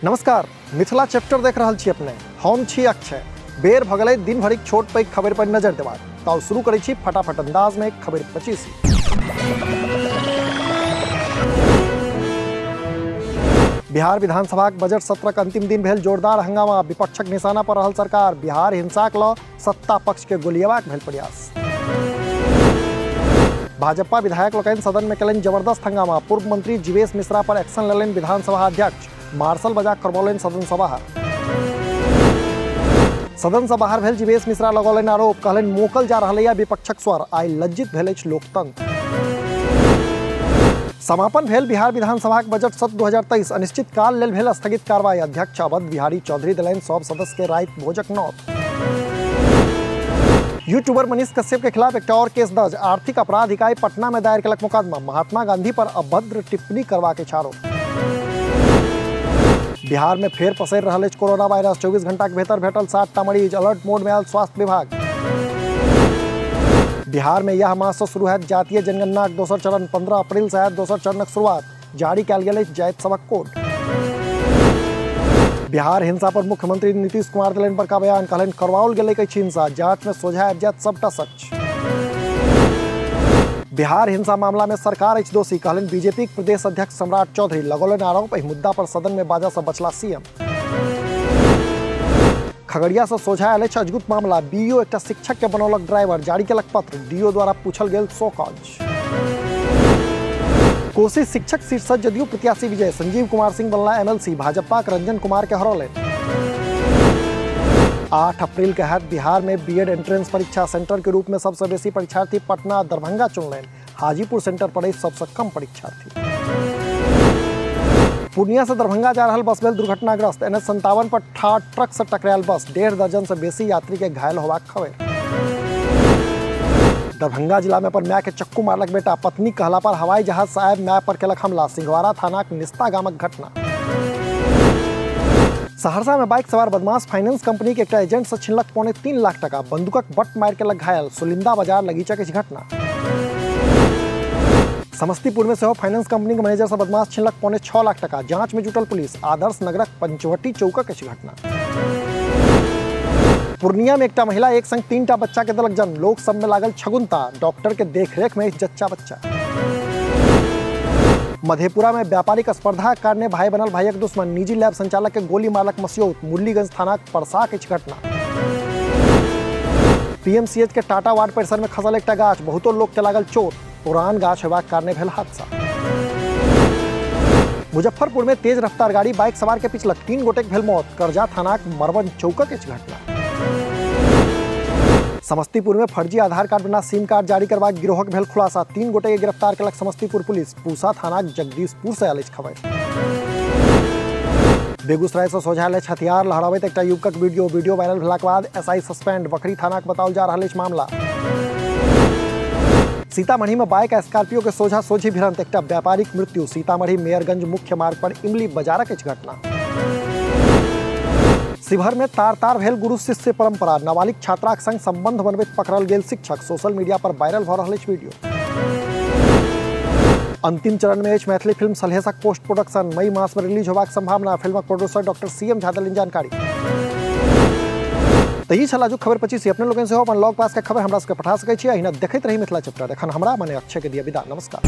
नमस्कार, मिथिला चैप्टर देख रहल छी अपने। हम छी अक्षय। बेर भऽ गेलै दिन भरिक छोट पैघ खबरि पर नजर देबाक। तऽ शुरू करै छी फटाफट अंदाज में खबरि 25। बिहार विधानसभाक बजट सत्रक अंतिम दिन भेल जोरदार हंगामा। विपक्षक निशाना पर रहल सरकार। बिहार हिंसाक लऽ सत्ता पक्ष के गोलियेबाक भेल प्रयास। भाजपा विधायक लोकनि सदन में केलनि जबरदस्त हंगामा। पूर्व मंत्री जीवेश मिश्रा पर एक्शन लेलनि विधानसभा अध्यक्ष। मार्शल बजा करबौलनि सदन से बाहर। सदन से बाहर भेल जीवेश मिश्रा लगौलनि आरोप। कहलनि मोकल जा रहल है विपक्षक स्वर। आइ लज्जित भेल अछि लोकतंत्र। समापन भेल बिहार विधानसभाक बजट सत्र 2023। अनिश्चित काल लेल भेल स्थगित कार्रवाई। अध्यक्ष अवध बिहारी चौधरी देलनि सब सदस्य के राति भोजक नौत। यूट्यूबर मनीष कश्यप के खिलाफ एक और केस दर्ज। आर्थिक अपराध इकाई पटना में दायर केलक मुकदमा। महात्मा गांधी पर अभद्र टिप्पणी करवा के आरोप। बिहार में फेर पसरि रहल अछि कोरोना वायरस। 24 घंटा के भीतर भेटल 7टा मरीज। अलर्ट मोड में आयल स्वास्थ्य विभाग। बिहार में यह मास से शुरू है जातीय जनगणना के दोसर चरण। 15 अप्रैल से है दोसर चरणक शुरुआत। जारी कयल गेल अछि जाति सभक कोड। बिहार हिंसा पर मुख्यमंत्री नीतीश कुमार देलनि बड़का बयान। कहलनि करवाओल गेलै अछि हिंसा। जांच में सोझा आबि जायत सबटा सच। बिहार हिंसा मामला में सरकार अछि दोषी। कहलनि बीजेपी के प्रदेश अध्यक्ष सम्राट चौधरी। लगौलनि आरोप। एहि मुद्दा पर सदन में बाजा से बचला सीएम। खगड़िया से सोझा आयल अछि अजगुत मामला। बीईओ एकटा शिक्षक के बनौलक ड्राइवर। जारी केलक पत्र। Do द्वारा पूछल गेल शो कॉज। कोसी शिक्षक सीट से जदयू प्रत्याशी विजय। संजीव कुमार सिंह बनला एमएलसी। भाजपा के रंजन कुमार के हरौलनि। 8 अप्रैल के हैत बिहार में बीएड एंट्रेंस परीक्षा। सेंटर के रूप में सबसे बेसी परीक्षार्थी पटना दरभंगा चुनलनि। हाजीपुर सेंटर पर अछि सबसे कम परीक्षार्थी। पूर्णिया से दरभंगा जा रहल बस भेल दुर्घटनाग्रस्त। एनएच 57 पर ठाढ़ ट्रक से टकरायल बस। 1.5 दर्जन से बेसी यात्री के घायल होबाक खबर। दरभंगा जिला में अपन माय के चक्कू मारलक बेटा। पत्नी कहला पर हवाई जहाज से आबि माय पर केलक हमला। सिंहवाड़ा थानाक निस्ता गामक घटना। सहरसा में बाइक सवार बदमाश फाइनेंस कंपनी के एकटा एजेंट से छिनलक 2.75 लाख टका। बंदूकक बट मारि केलक घायल। सुलिंदा बाजार लगीचक अछि घटना। समस्तीपुर में सेहो फाइनेंस कंपनी के मैनेजर से बदमाश छिनलक 5.75 लाख टका। जांच में जुटल पुलिस। आदर्श नगरक पंचवटी चौकक अछि घटना। पूर्णिया में एकटा महिला एक संग 3टा बच्चा के देलक जन्म। लोक सब में लागल छगुनता। डॉक्टर के देखरेख में जच्चा बच्चा। मधेपुरा में व्यापारिक स्पर्धा के कारणे भाई बनल भाईक दुश्मन। निजी लैब संचालक के गोली मारलक मसियौत। मुरलीगंज थानाक परसाक अछि घटना। पीएमसीएच के टाटा वार्ड परिसर में खसल एकटा गाछ। बहुतो लोक के लागल चोट। पुरान गाछ होबाक कारणे भेल हादसा। मुजफ्फरपुर में तेज रफ्तार गाड़ी बाइक सवार के पिछलक। 3 गोटे भेल मौत। करजा थानाक मरवन चौकक अछि घटना। समस्तीपुर में फर्जी आधार कार्ड बना सिम कार्ड जारी करबाक गिरोहक भेल खुलासा। 3 गोटे के गिरफ्तार केलक समस्तीपुर पुलिस। पूसा थानाक जगदीशपुर से आयल अछि खबर। बेगूसराय से सोझा आयल अछि हथियार लहराबैत एकटा युवकक वीडियो। वीडियो वायरल भेलाक बाद एसआई सस्पेंड। बखरी थानाक बताओल जा रहल अछि मामला। सीतामढ़ी में बाइक आ स्कॉर्पियो के सोझा सोझी भिड़ंत। एकटा व्यापारिक मृत्यु। सीतामढ़ी मेयरगंज मुख्य मार्ग पर इमली बाजारक अछि घटना। शिवहर में तार तार भेल गुरु शिष्य परंपरा। नाबालिग छात्राक संग संबंध बनबैत पकड़ल गेल शिक्षक। सोशल मीडिया पर वायरल भऽ रहल अछि वीडियो। अंतिम चरण में अछि मैथिली फिल्म सलहेसक पोस्ट प्रोडक्शन। मई मास में रिलीज होबाक संभावना। फिल्मक प्रोड्यूसर डॉक्टर सीएम झा देलनि जानकारी। तऽ ई छल आजुक खबर 25। अपने लोकनि सेहो अपन लग पास के खबर हमरा सबके पठा सकै छी। अहिना देखैत रही मिथिला चैप्टर। एखन हमरा माने अक्षय के दिया विदा। नमस्कार।